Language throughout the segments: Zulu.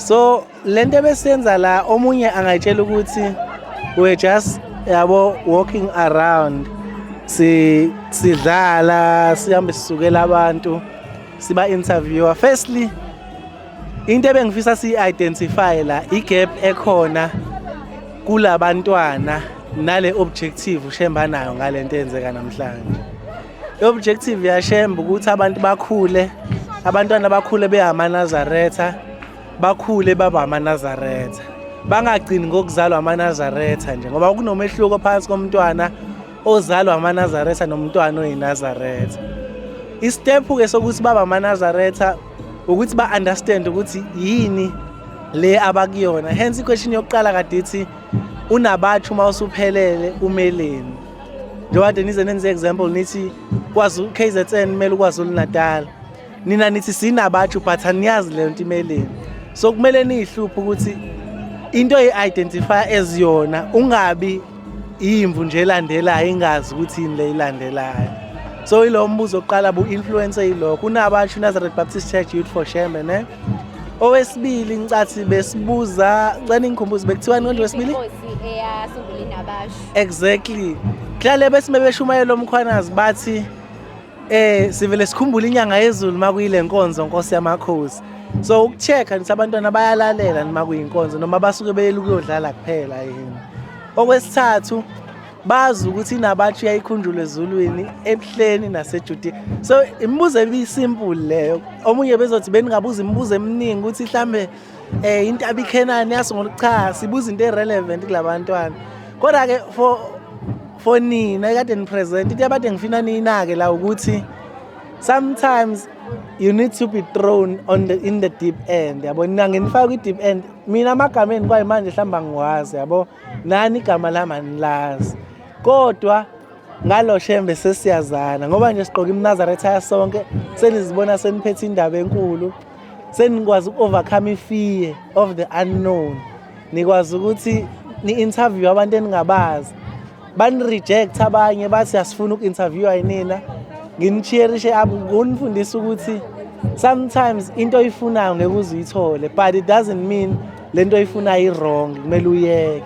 So lento ebesenza la, omunye angayitshela ukuthi we're just, yabo, walking around, si sidlala, sihambe sisukela abantu, siba interviewer. Firstly, into ebengifisa si-identify la, i-gap ekhona kulabantwana nale objective uShembe nayo ngalento eyenzeka namhlanje. I-objective yaShembe ukuthi abantu bakhule, abantwana bakhule beyamaNazaretha, bakhule baba amaNazaretha, bangagcini ngokuzalwa amaNazaretha nje, ngoba kunomehluko phakathi komntwana ozalwa amaNazaretha nomntwana oyiNazaretha. I-step-ke sokuthi baba amaNazaretha ukuthi ba-understand ukuthi yini le abakuyona. Hence i-question yokuqala kade ithi, unabatsho uma usuphelele umeleni? Njengoba kade nize nenze example, nithi kwazi KZN kumele uKwaZulu Natal, nina nithi sinabatsho, but aniyazi leyo nto imeleni. So kumele niyihluphe ukuthi into oyi-identify as yona, ungabi imvu nje elandelayo ingazi ukuthi yini le ilandelayo. So ilo mbuzo oqala bu-influence yilokho, unabatsho Nazareth Baptist Church Youth for Shembe, ne? Owesibili, ngicathi besibuza, ngicela ningikhumbuze, bekuthiwani konje wesibili? Inkosi eyasungula inabasho. Exactly. Kuhlale bese bebeshumayela uMkhwanazi, bathi sivele sikhumbule inyanga yezulu makuyile nkonzo Nkosi yamakhosi. So uku-check-a nithi abantwana bayalalela noma kuyinkonzo noma basuke beyela ukuyodlala kuphela yini. Okwesithathu, bazi ukuthi inabatsho iyayikhunjulwa ezulwini, ebuhleni naseJudiya. So imibuzo ebisimple leyo. Omunye bezothi beningabuza imibuzo eminingi ukuthi mhlambe intaba iKhenani yasungula. Cha, sibuza into e-relevant kulabantwana. Kodwa ke for nina ekade ni-present, into abade ngifina niyinake la ukuthi sometimes you need to be thrown on the in the deep end, yabo. Nina nginifaka kwi-deep end. Mina amagameni kwayimanje mhlawumbe angiwazi, yabo, nani igama lami anilazi, kodwa ngalo Shembe sesiyazana, ngoba nje sigqoke iMnazaretha sonke. Senizibona seniphethe indaba enkulu, senikwazi uku-overcome i-fear of the unknown, nikwazi ukuthi ni-interview abantu eningabazi, bani-reject abanye, bathi asifuna uku-interviewa yinina. Ngini-cheerishe up ngunifundisa ukuthi sometimes into oyifunayo ngeke uze uyithole, but it doesn't mean le nto oyifunayo i-wrong, kumele uyeke.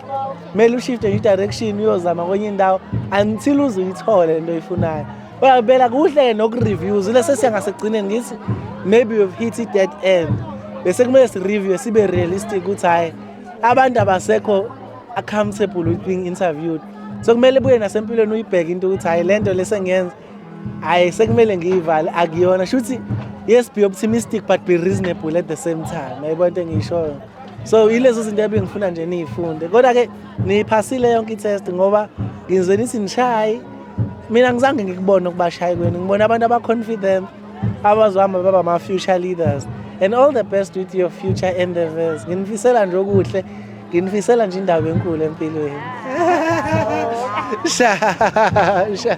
Kumele ushifte nje i-direction, uyozama kwenye indawo until uze uyithole le nto oyifunayo. Kodwa phela kuhle noku-reviews ile sesiya ngasekugcineni, ngithi maybe we've hit i-dead end, bese kumele si-review, sibe realistic ukuthi hhayi, abantu abasekho comfortable with being interviewed. So kumele buye nasempilweni uyibheke into ukuthi hhayi, le nto lesengiyenza, hhayi, sekumele ngiyivale, akuyona. Shuthi yes, be optimistic but be reasonable at the same time. Yayibona into engiyishoyo? So yilezo zinto ebengifuna nje niyifunde. Kodwa-ke niyiphasile yonke i-test, ngoba ngizwe nithi nishayi. Mina ngizange ngikubone ukubashayi kwenu, ngibona abantu aba-confident abazohamba baba ama-future leaders. And all the best with your future endeavors. Nginifisela nje okuhle, nginifisela nje indaba enkulu empilweni. Sha sha.